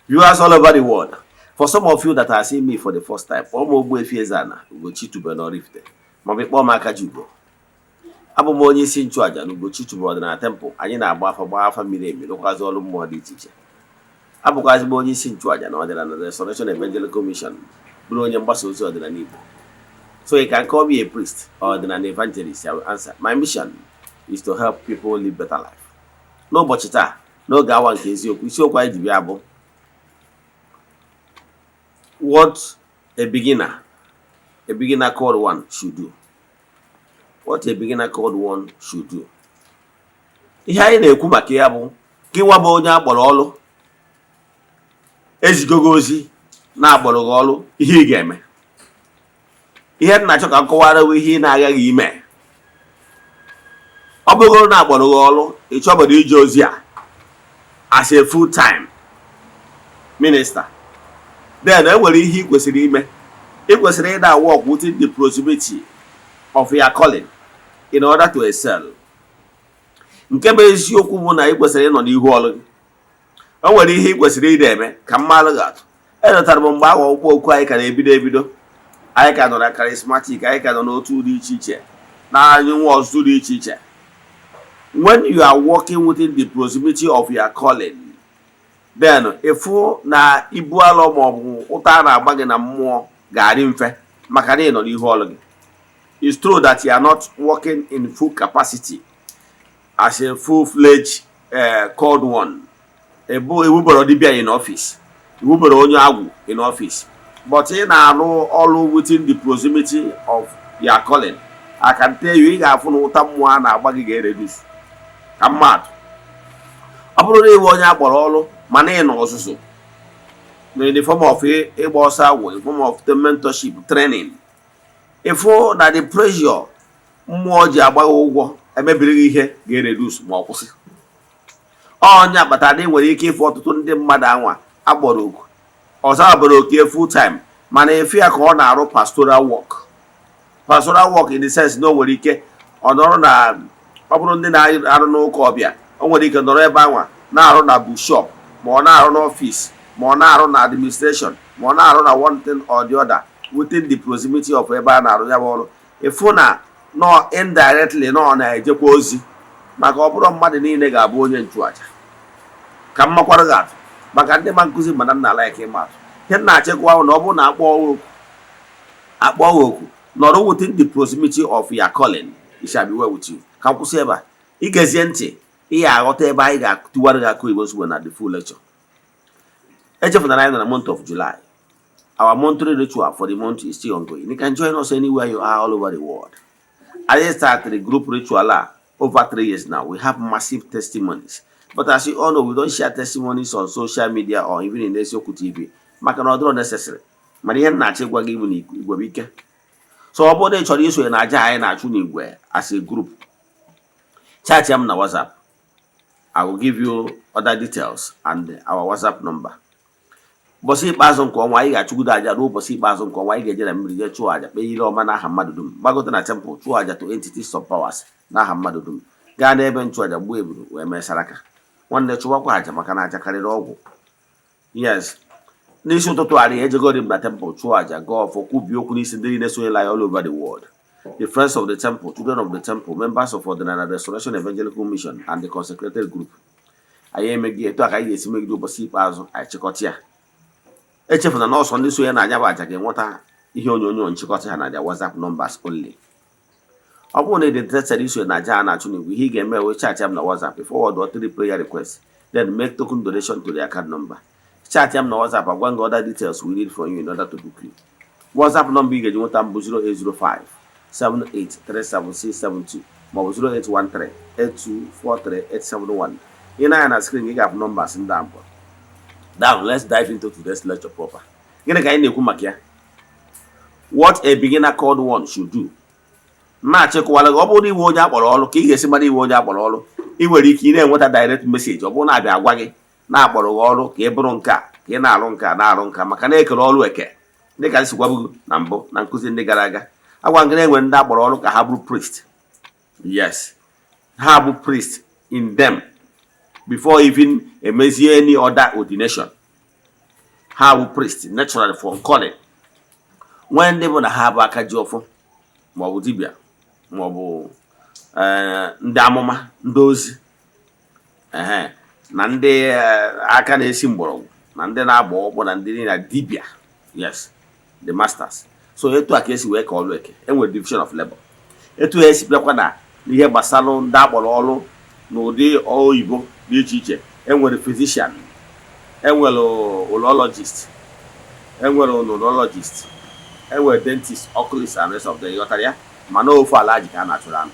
Viewers all over the world, for some of you that are seeing me for the first time, kpọọ m Ogbuefi Eze-Ana Ugochi tubelu n'Oraifite, maọbụ ịkpọọ m Akajiugo. Abụ m onye isi nchụaja na Ugochi tubelu ọdịnala temple. Anyị na-agba afa, gbaa afa miri emi, rụkwazị ọrụ mmụọ dị iche iche. Abụkwazị m onye isi nchụaja na Ọdịnala Restoration Evangelical Mission, bụrụ onye mgbasa ozi ọdịnala Igbo. So you can call me a priest or an evangelist, I will answer. My mission is to help people live better life. N'ụbọchị taa, n'oge awa nke eziokwu, isiokwu anyị ji bịa bụ "What a beginner called one should do." What a beginner called one should do. Ihe anyị na-ekwu maka ya bụ gị nwa bụ onye akpọrọ ọrụ, ezigogo ozi na-akpọrọ gị ọrụ, ihe ị ga-eme. Ihe m na-achọ ka m kọwara bụ ihe ị na-agaghị ime. Ọ bụrụgoro na akpọrọ gị ọrụ, ị chọbara ije ozi a as a full time minister, then e nwere ihe ị kwesịrị ime. Ị kwesịrị ịda work within the proximity of your calling in order to excel. Nke bụ eziokwu bụ na ị kwesịrị ịnọ n'ihu ọrụ gị. O nwere ihe ị kwesịrị ịda eme. Ka mmalụ gị atụ, elotara m mgbe ahụ ọkpụkpọ oku anyị ka na-ebido ebido, anyị ka nọ na charismatic, anyị ka nọ n'otu dị iche iche na anyị nwe ọzụzụ dị iche iche. When you are working within the proximity of your calling, then ịfụ na ibu alọ maọbụ ụta a na-agba gị na mmụọ ga-adị mfe, maka na ị nọ n'ihu ọrụ gị. It's true that you are not working in full capacity as a full-fledged called one. Ebu ewubere dibịa in office, ewubere onye agwụ in office, but ị na-arụ ọrụ within the proximity of your calling. I can tell you, ị ga-afụ na ụta mmụọ a na-agba gị ga-ereduce. Ka mmadụ, ọ bụrụ na ịbụ onye akpọrọ ọrụ mana ị nọ ọzụzụ in the form of ịgba ọsọ agwụ, in form of the mentorship training, ịfụ na the pressure mmụọ ji agba gị ụgwọ emebiri gị ihe ga-ereduce ma ọ kwụsị. Ọnya kpatara na ị nwere ike ịfụ ọtụtụ ndị mmadụ anwa akpọrọ oku ọzọ abụrụ oke full time, mana efe ya ka ọ na-arụ pastoral work. Pastoral work in the sense na o nwere ike ọ nọrọ na, ọ bụrụ ndị na-arụ n'ụka ọbịa, o nwere ike nọrọ ebe anwa na-arụ na bookshop, ma ọ na-arụ n'ọfịs, ma ọ na-arụ na administration, ma ọ na-arụ na one thing or the other within the proximity of ebe a na-arụ ya bụ ọrụ. Ịfụ na nọ indirectly na ọ na-ejekwa ozi, maka ọ bụrụ mmadụ niile ga-abụ onye nchụaja. Ka m makwara gị atụ, maka ndị ma nkụzi, mana nna like ịma atụ. Ihe m na-achịkwa ahụ na ọ bụrụ na akpọọ oku, akpọọ oku, nọrọ within the proximity of your calling, it shall be well with you. Ka m kwụsị ebe a. Igezie ntị, ị ga-aghọta ebe anyị ga-atụgharị gị akụ igbo nsogbe na the full lecture. Echefuna na anyị nọ na month of July. Our monthly ritual for the month is still ongoing. You can join us anywhere you are all over the world. Anyị started group ritual a over 3 years now. We have massive testimonies, but as you all know, we don't share testimonies on social media or even in Eziokwu TV, maka na ọ dịrọ necessary. Mana ihe m na-achọ ịgwa gị bụ na igwe bụ ike. So ọ bụrụ na ị chọrọ isonye na aja anyị na-achụ n'igwe as a group, chat m na WhatsApp. I will give you other details and our WhatsApp number. Ụbọchị ikpeazụ nke ọnwa, anyị ga-achụgodo aja. Ruo ụbọchị ikpeazụ nke ọnwa, anyị ga-eje na mmiri jee chụọ aja, kpee ire ọma n'aha mmadụ dum, gbagote na temple, chụọ aja to entities of powers n'aha mmadụ dum, gaa n'ebe nchụaja, gbuo eburu wee mee saraka. Nwanne, chụwakwa aja, maka na aja karịrị ọgwụ. Yes, n'isi ụtụtụ arị ejegori m na temple, chụọ aja, gaa ọfọ, kwubie okwu n'isi ndị niile sonyela anyị all over the world, the friends of the temple, children of the temple, members of Ọdịnala Restoration Evangelical Mission and the consecrated group. Anyị emeghị etu a ka anyị ga-esi megide ụbọchị ikpeazụ anyị chịkọta ya. Echefuna na ọsọ ndị so ya na anya bụ aja ga-enweta ihe onyonyo nchịkọta ha na their WhatsApp numbers only. Ọ bụrụ na ị dị interested iso na aja a na-achụ n'igwe, ihe ị ga-eme wee chat m na WhatsApp, forward three prayer requests, then make token donation to the account number. Chat m na WhatsApp, agwa gị other details we need from you in order to book you. WhatsApp number ị ga-eji nweta m bụ 0805 7837672 maọbụ 0813 8243871. Ị na-anya na screen, ị ga-afụ numbers ndị a mbụ. Now let's dive into today's lecture proper. Gịnị ka anyị na-ekwu maka ya? What a beginner called one should do. Na-achịkọwala gị, ọ bụrụ na iwe onye akpọrọ ọrụ, ka ị ga-esi mara iwe onye akpọrọ ọrụ. Ị nwere ike ị na-enweta direct message. Ọ bụrụ na abịa agwa gị na-akpọrọ gị ọrụ ka ị bụrụ nke a, ka ị na-arụ nke a, na-arụ nke a, maka na ekere ọrụ eke. Dịka anyị si gwabugo na mbụ na nkụzi ndị gara aga, agwa gị na-enwe ndị akpọrọ ọrụ ka ha bụrụ priest. Yes, ha bụ priest in them before even emezie any other ordination. Ha bụ priest naturally for calling. Nwee ndị bụ na ha bụ aka ji ọfọ, maọbụ dibịa, maọbụ ndị amụma, ndị ozi, ehe, na ndị aka na-esi mgbọrọgwụ, na ndị na-agba ọkpọ, na ndị na dibịa. Yes, the masters. So etu a ka esi wee ka ọlụ eke. Enwere division of labor. Etu a esi bịakwa na ihe gbasara ndị akpọrọ ọrụ n'ụdị oyibo dị iche iche, enwere physician, enwere urologist, enwere neurologist, enwere dentist, oculist and rest of them. Ịghọtara ya? Mana ofu ala ji ka a na-achụrụ anụ.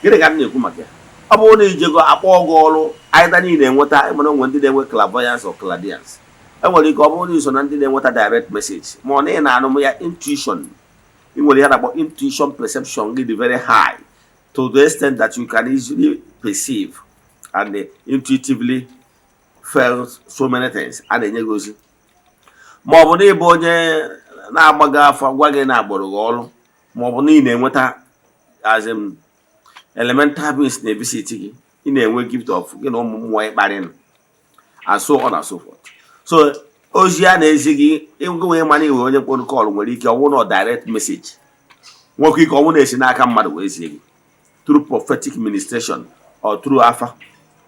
Gịnị ka m na-ekwu maka ya? Ọ bụrụ na ijego akpọ gị ọrụ aịda niile enweta, enwere onwe ndị na-enwe clairvoyance or clairaudience. Enwere ike ọ bụrụ na iso na ndị na-enweta direct message, ma ọ na ị na-anụ ya intuition. Ị nwere ihe na-akpọ intuition. Perception gị dị very high to the extent that you can easily perceive and intuitively felt so many things a na-enye gị ozi, ma ọ bụ na ịbụ onye na-agbago afọ gwa gị na agbụrụ gị ọrụ, ma ọ bụ na ị na-enweta, as in, elemental beings na-evisit gị, ị na-enwe gift of gị na ụmụ mmụọ ịkparị, and so on and so forth. So ozi a na-ezi gị ịgụ mana iwe onye mkpụrụ call nwere ike ọ bụrụ na direct message nwoke, ike ọnwụ na-esi n'aka mmadụ wee zie gị through prophetic ministration or through afa,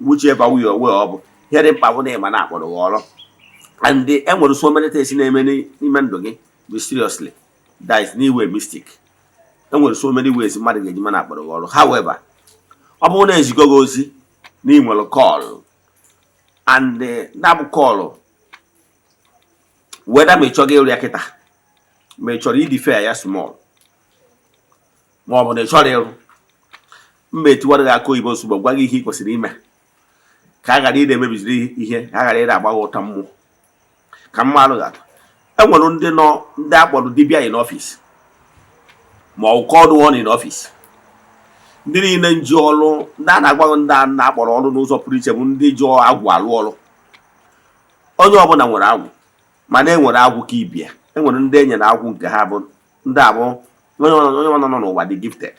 whichever way or way ọ bụ. Ihe dị mkpa bụ na ịma na akpọrọ gị ọrụ and e nwere so many things na-eme n'ime ndụ gị mysteriously, that is n'iwe mystic. E nwere so many ways mmadụ ga-eji mana akpọrọ gị ọrụ. However, ọ bụrụ na ezigo gị ozi na ị nwere call and that bụ call, whether ma ị chọghị ịrụ ya kịta, ma ị chọrọ i-defer ya small, ma ọ bụ na ị chọrọ ịrụ, mma etiwara gị aka oyibo ozugbo, gwa gị ihe ị kwesịrị ime ka a ghara ị na-emebiziri ihe, ka a ghara ị na-agba gị ụta mmụọ. Ka mmadụ ga e nwere ndị nọ, ndị akpọrọ dibịa in office, ma ọ called one in office, ndị niile nji ọrụ, ndị a na-agwa, ndị a na-akpọrọ ọrụ n'ụzọ pụrụ iche, bụ ndị ji agwụ alụ ọrụ. Onye ọbụla nwere agwụ, mana e nwere agwụ ka ibia. E nwere ndị e nyere agwụ nke ha bụ ndị abụ onye onye nọ n'ụwa dị gifted,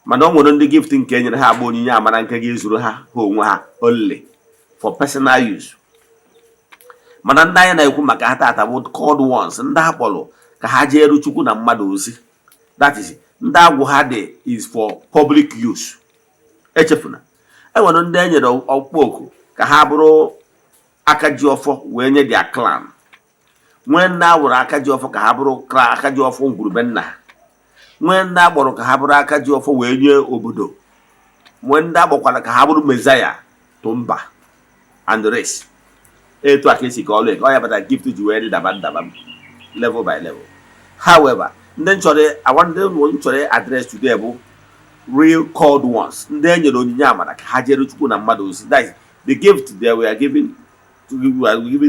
mana o nwere ndị gift nke e nyere ha agba onyinye amara nke ga-ezuru ha ha onwe ha only for personal use. Mana ndị anyị na-ekwu maka ha tata bụ called ones, ndị a kpọrọ ka ha jee Chukwu na mmadụ ozi. That is, ndị agwụ ha dị is for public use. Echefuna, e nwere ndị e nyere ọkpụkpọ oku ka ha bụrụ aka ji ọfọ wee nye their clan, nwee ndị awụrụ aka ji ọfọ ka ha bụrụ aka ji ọfọ ngwurube nna ha, nwee ndị akpọrọ ka ha bụrụ aka ji ọfọ wee nye obodo, nwee ndị akpọkwara ka ha bụrụ messiah to mba and race. Etu a ka esi ka ọlụ eke ọ ya bata gift ji wee dị daba daba, level by level. However, ndị nchọrọ awa, ndị m chọrọ address today bụ real called ones, ndị e nyere onyinye amara ka ha jere Chukwu na mmadụ ozi. That is, the gift they were given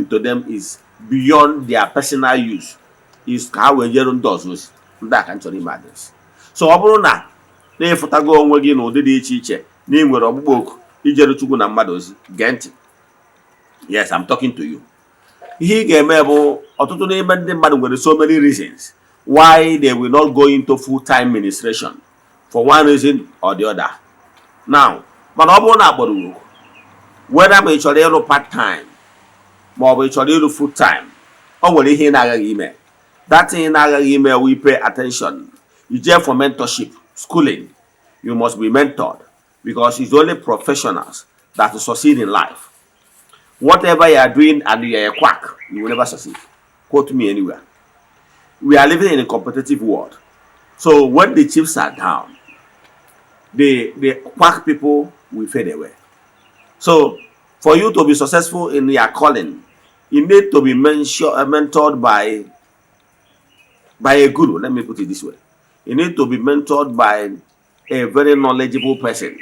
to them is beyond their personal use, is ka ha wee jere ndị ọzọ ozi. Ndị a ka m chọrọ ime address. So ọ bụrụ na na-ịfụtago onwe gị n'ụdị dị iche iche na ị nwere ọgbụgbọ oku ijere Chukwu na mmadụ ozi, gee ntị. Yes, I'm talking to you. Ihe ị ga-eme bụ, ọtụtụ n'ime ndị mmadụ nwere so many reasons why they will not go into full-time ministration for one reason or the other now. Mana ọ bụrụ na akpọrọ gị oku, whether ma ị chọrọ ịrụ part time ma ọ bụ ị chọrọ ịrụ full time, o nwere ihe ị na-agaghị ime. That thing ị na-agaghị ime, we pay attention. You jee for mentorship schooling. You must be mentored because it's only professionals that will succeed in life. Whatever you are doing and you are a quack, you will never succeed. Quote me anywhere. We are living in a competitive world, so when the chips are down, the quack people will fade away. So for you to be successful in your calling, you need to be mentored by a guru. Let me put it this way: you need to be mentored by a very knowledgeable person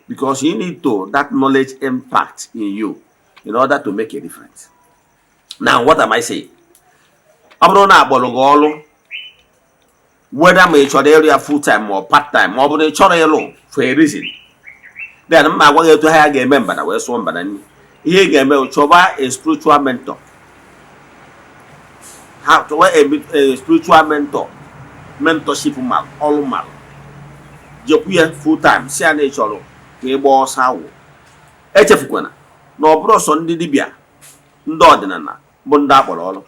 because you need to that knowledge impact in you in order to make a difference. Now, what am I saying? Ọ bụrụ na akpọrọ gị ọrụ, whether ma ị chọrọ ịrụ ya full time ma ọ part time, ma ọ bụrụ na ị chọrọ ịlụ for a reason, then mma agwa gị etu ha ya ga-eme mbada wee sụọ mbada nri. Ihe ị ga-eme bụ chọba a spiritual mentor. Ha chọba a spiritual mentor, mentorship ma ọrụ ma jekwu ya full time, si ya na ị chọrọ ka ị gbaa ọsọ agwụ. Echefukwana na ọ bụrụ sọ ndị dibịa, ndị ọdịnala. Bụ ndị akpọrọ ọrụ,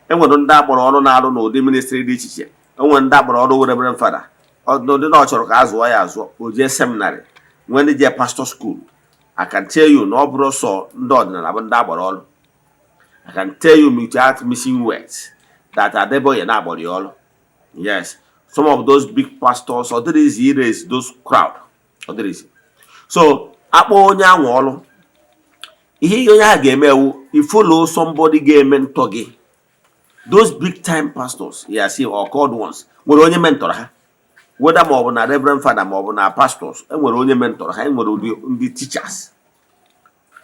enwere ndị akpọrọ ọrụ na-arụ n'ụdị ministry dị iche iche. Enwere ndị akpọrọ ọrụ were reverend father n'ụdị na ọ chọrọ ka a zụọ ya azụọ, o jee seminary, nwee ndị jee pastor school. I can tell you na ọ bụrụ sọ ndị ọdịnala bụ ndị agbara ọrụ. I can tell you without missing words that Adeboye na-agbara ya ọrụ. Yes, some of those big pastors, ọ dịrị easy raise those crowd, ọ dịrị easy. So akpọ onye ahụ ọrụ, ihe onye ahụ ga-eme ewu i follow somebody ga-eme ntọ gị. Those big time pastors ya see or called ones nwere onye mentor ha, whether ma ọ bụ na reverend father ma ọ bụ na pastors, enwere onye mentor ha. Enwere ụdị ndị teachers,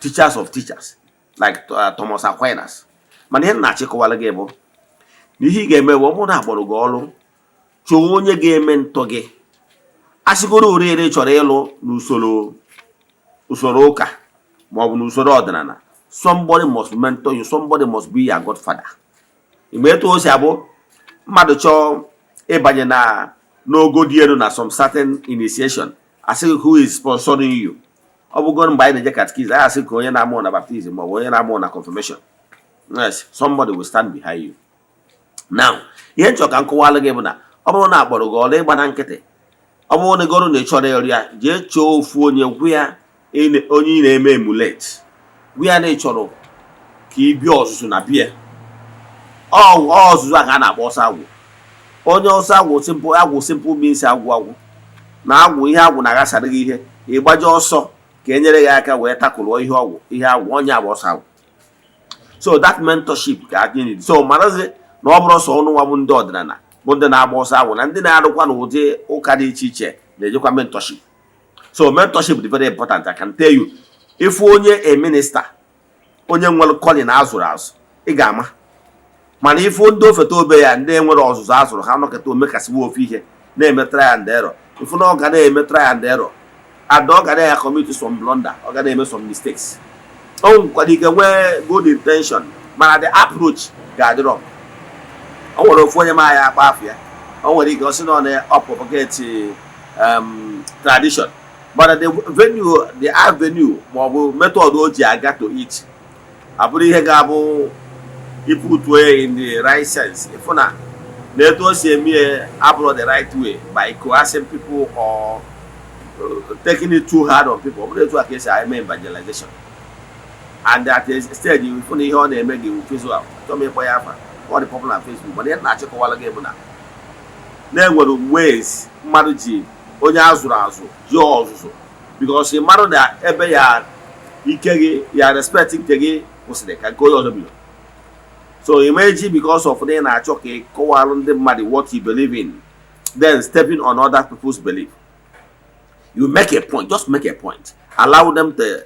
teachers of teachers, like Thomas Aquinas. Mana ihe m na-achịkọwara gị bụ na ihe ị ga-eme bụ, ọ bụrụ na akpọrọ gị ọrụ, chọọ onye ga-eme ntọ gị. Asịgoro orire chọrọ ịlụ n'usoro usoro ụka ma ọ bụ n'usoro ọdịnala, somebody must mentor you, somebody must be your godfather. Mgbe etu o si abụ mmadụ chọọ ịbanye na n'ogo dị elu na some certain initiation, asị gị, "Who is sponsoring you?" Ọ bụgoro mgbe anyị na-eje catechism, anyị asị ka onye na-amụ na baptism ma ọ bụ onye na-amụ na confirmation. Yes, somebody will stand behind you. Now, ihe nchọ ka m kọwalụ gị bụ na ọ bụrụ na akpọrọ gị ọrụ, ịgba na nkịtị. Ọ bụrụ na gọrụ na ị chọrọ ịrụ ya, jee chọọ ofu onye, gwa ya onye ị na-eme emulate, gwa ya na ị chọrọ ka ị bịa ọzụzụ na bịa ọ ọzụzụ a ka a na-akpọ ọsọ agwụ. Onye ọsọ agwụ, simple agwụ, simple means agwụ agwụ na agwụ, ihe agwụ na-aghasara gị ihe, ịgbaje ọsọ ka e nyere gị aka wee takụlụọ ihe ọgwụ, ihe agwụ, onye agba ọsọ agwụ. So that mentorship ka anyị need. So marazi na ọ bụrụ sọ ọnụ nwa bụ ndị ọdịnala bụ ndị na-agba ọsọ agwụ, na ndị na-arụkwa n'ụdị ụka dị iche iche na-ejekwa mentorship. So mentorship dị very important. I can tell you, if onye a minister, onye nwere calling azụrụ azụ, ị ga-ama. Mana ifu ndị ofete obe ya, ndị nwere ọzụzụ azụrụ ha, nọkọta omekasịwa ofu ihe na-eme try and error. Ifu na ọ ga na-eme try and error and ọ ga na commit some blunder, ọ ga na-eme some mistakes. O nwekwara ike nwee good intention, mana the approach ga-adị wrong. O nwere ofu onye ma ya akpa afọ ya, o nwere ike ọ sị na ọ na-propagate tradition, but the venue, the avenue ma ọ bụ method o ji aga to it abụrụ ihe ga-abụ iputuo ya in the right sense. Ịfụ na etu o si eme ya abụrụ the right way, by coercing people or taking it too hard on people. Ọ bụrụ etu a ka esi eme evangelization. And at a stage, ịfụ na ihe ọ na-eme gị visual. Achọghị m ịkpọ ya afa, ọ dị popular na Facebook. Mana ihe m na-achịkọwara gị bụ na na-enwere ways mmadụ ji onye azụrụ azụ ji ọzụzụ, because mmadụ na ebe ya ike gị ya respect nke gị kwụsịrị ka nke onye ọzọ bido. So imeji because of na ị na-achọ ka ị kọwalụ ndị mmadụ what you believe in, then stepping on other people's belief. You make a point, just make a point, allow them to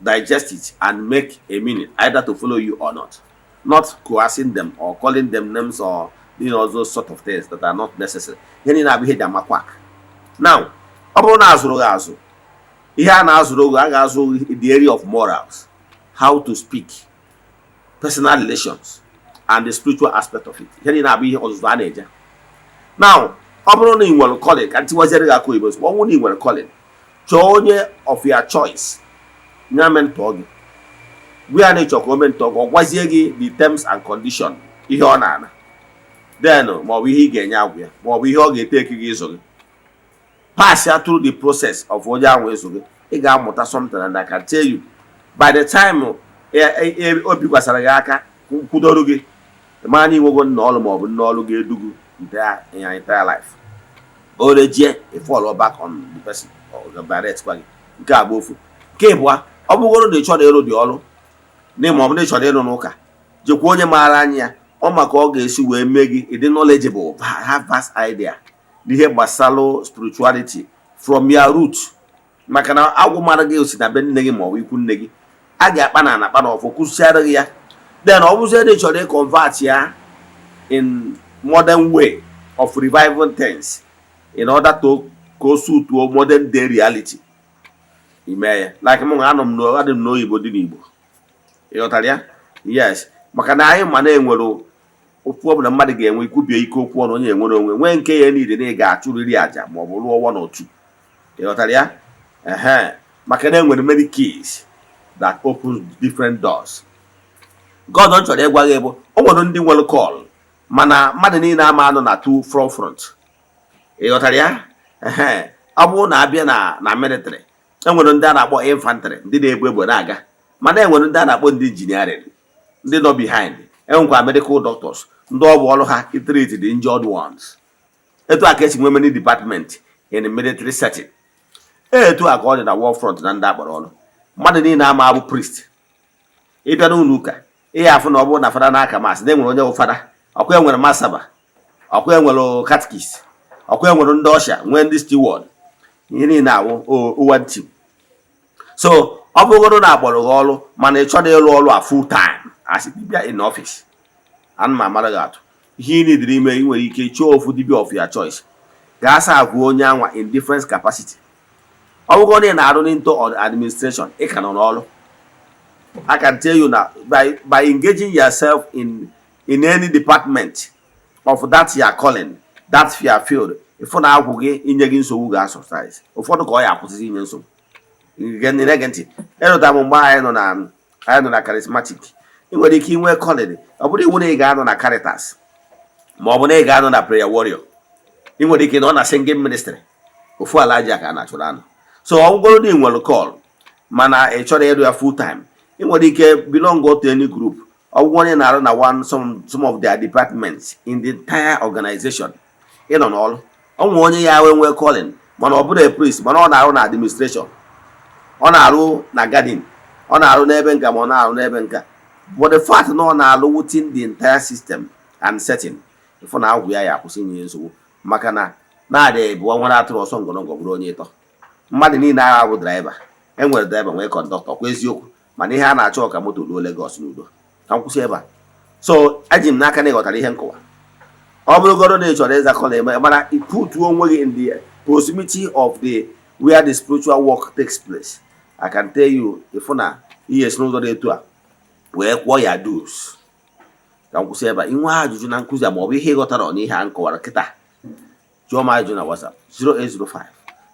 digest it and make a meaning, either to follow you or not, not coercing them or calling them names or those sort of things that are not necessary. Ihe niile abụ ihe eji amakwa. Now, ọ bụrụ na azụrụ gị azụ, ihe a na-azụrụ gị, a ga-azụ the area of morals, how to speak, personal relations and the spiritual aspect of it. Ihe niile abụ ihe ọzụzụ a na-eje. Now, ọ bụrụ na ị nwere calling, ka ntiwaziere gị aka oyibo, ọ bụrụ na ị nwere calling, chọọ onye of your choice nya mentor gị. Gwa ya na ịchọ ka o mentor gị, ọ gwazie gị the terms and condition, ihe ọ na-ana, then maọbụ ihe ị ga-enye agwụ ya, maọbụ ihe ọ ga-eteki gị ịzụ gị. Pass ya through the process of onye ahụ ịzụ gị, ị ga-amụta something. And I can tell you, by the time o bikwasara gị aka kwudoro gị, mara na inwego nna ọrụ maọbụ nne ọrụ ga-edugu in your entire life. O rejie, ị fall back on the person or direct kwa gị. Nke a bụ ofu. Nke ịbụa, ọ bụgoro na ị chọrọ ịrụ dị ọrụ na ma ọ bụ na ị chọrọ ịrụ n'ụka, jekwa onye maara anya ya ọ maka ọ ga-esi wee mee gị ịdị knowledgeable, have vast idea n'ihe gbasara spirituality from your root. Maka na agwụ mara gị osi na be nne gị ma ọ bụ ikwu nne gị, a ga-akpa na anakpa na ọfọ kụziara gị ya. Then ọ bụzie na ị chọrọ ịconvert ya in modern way of reviving things in order to ka o suituo modern day reality, ime ya. Like m anọ m adị m n'oyibo dị n'Igbo, ị ghọtara ya? Yes, maka na anyị ma na enwere okwu ọbụla mmadụ ga-enwe ikwubie ike okwu ọnụ, onye enwere onwe nwee nke ya niile na ị ga-achụrịrị àjà ma ọ bụ rụọ one or two. Ị ghọtara ya? Ehe, maka na enwere many keys that opens different doors. Nke ọzọ m chọrọ ịgwa gị bụ, o nwere ndị nwere call, mana mmadụ niile ama anọ na two front. Ị ghọtara ya? Ehe, ọ bụrụ na abịa na military, enwere ndị a na-akpọ infantry, ndị na-ebu egbe na-aga, mana enwere ndị a na-akpọ ndị engineering, ndị nọ behind. Enwekwa medical doctors, ndị ọ bụ ọrụ ha treat the injured ones. Etu a ka esi nwee many department in the military setting. Etu a ka ọ dị na war front na ndị akpọrọ ọrụ. Mmadụ niile ama abụ priest. Ịbịa n'ụlọ ụka, ihe afụ na ọ bụrụ na fada na-aka mass, na enwere onye bụ fada, ọkwa enwere mass server, ọkwa enwere catechist, ọkwa enwere ndị usher, nwee ndị steward, ihe niile awụ one team. So ọ bụrụgodo na akpọrọ gị ọrụ, mana ị chọrọ ịrụ ọrụ a full time as dibia in office, ana m amara gị atụ ihe ị nidiri ime. Ị nwere ike chọọ ofu dibia of your choice, gaa serve onye anwa in different capacity. Ọ bụrụ na ị na-arụ n'into administration, ị ka nọ n'ọrụ. I can tell you now, by engaging yourself in any department of that your calling, that your field, ịfụ na agwụ gị inye gị nsogbu ga-asọsize ụfọdụ ka ọ ya akwụsịzi inye nsogbu. Na-ege ntị, ịrụta m mgbe anyị nọ na charismatic. Ị nwere ike inwe calling, ọ bụrụ iwu na ị ga-anọ na Caritas ma ọ bụ na ị ga-anọ na prayer warrior. Ị nwere ike nọ na singing ministry. Ofu ala aja ka a na-achụrụ anụ. So ọ bụgoro na ị nwere call, mana ị chọrọ ịrụ ya full time, ị nwere ike belong to any group. Ọ bụrụ onye na-arụ na one some of their departments in the entire organization, ị nọ n'ọrụ. Ọ nwere onye ya wee nwee calling, mana ọ bụrụ a priest, mana ọ na-arụ na administration, ọ na-arụ na garden, ọ na-arụ n'ebe nka, ma ọ na-arụ n'ebe nka, but the fact na ọ na-alụ within the entire system and setting, ịfụ na agwụ ya ya akwụsị inye nsogbu, maka na na-adị bụ nwere atụrụ ọsọ ngọrọngọ bụrụ onye ịtọ. Mmadụ niile agha bụ driver. Enwere driver, nwee conductor, kwa eziokwu, mana ihe a na-achọ ka moto ruo Lagos n'udo. Ka m kwụsị ebe a. So eji m n'aka na ịghọtara ihe nkọwa. Ọ bụrụgoro na ị chọrọ ịza call eme, mana put onwe gị in the proximity of the where the spiritual work takes place, I can tell you, ịfụ na ihe si n'ụzọ dị etu a wee kwụọ ya dues. Ka m kwụsị ebe a. Inwe ajụjụ na nkụzi a, maọbụ ihe ịghọtara n'ihe a m kọwara kịta, jụọ m ajụjụ na WhatsApp 0805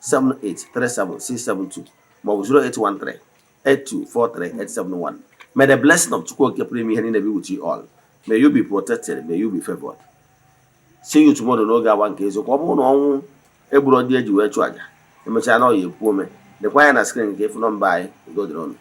7837672 maọbụ 0813 8243871. May the blessing of Chukwu Okike pụrụ ime ihe niile be with you all. May you be protected, may you be favored. See you tomorrow n'oge awa nke eziokwu. Ọ bụrụ na ọnwụ egburu ndị eji wee chụọ aja, emechaa na ọ ya ekwu ome. Lekwa anya na screen nke ịfụ nọmba anyị. Udo dịrị unu.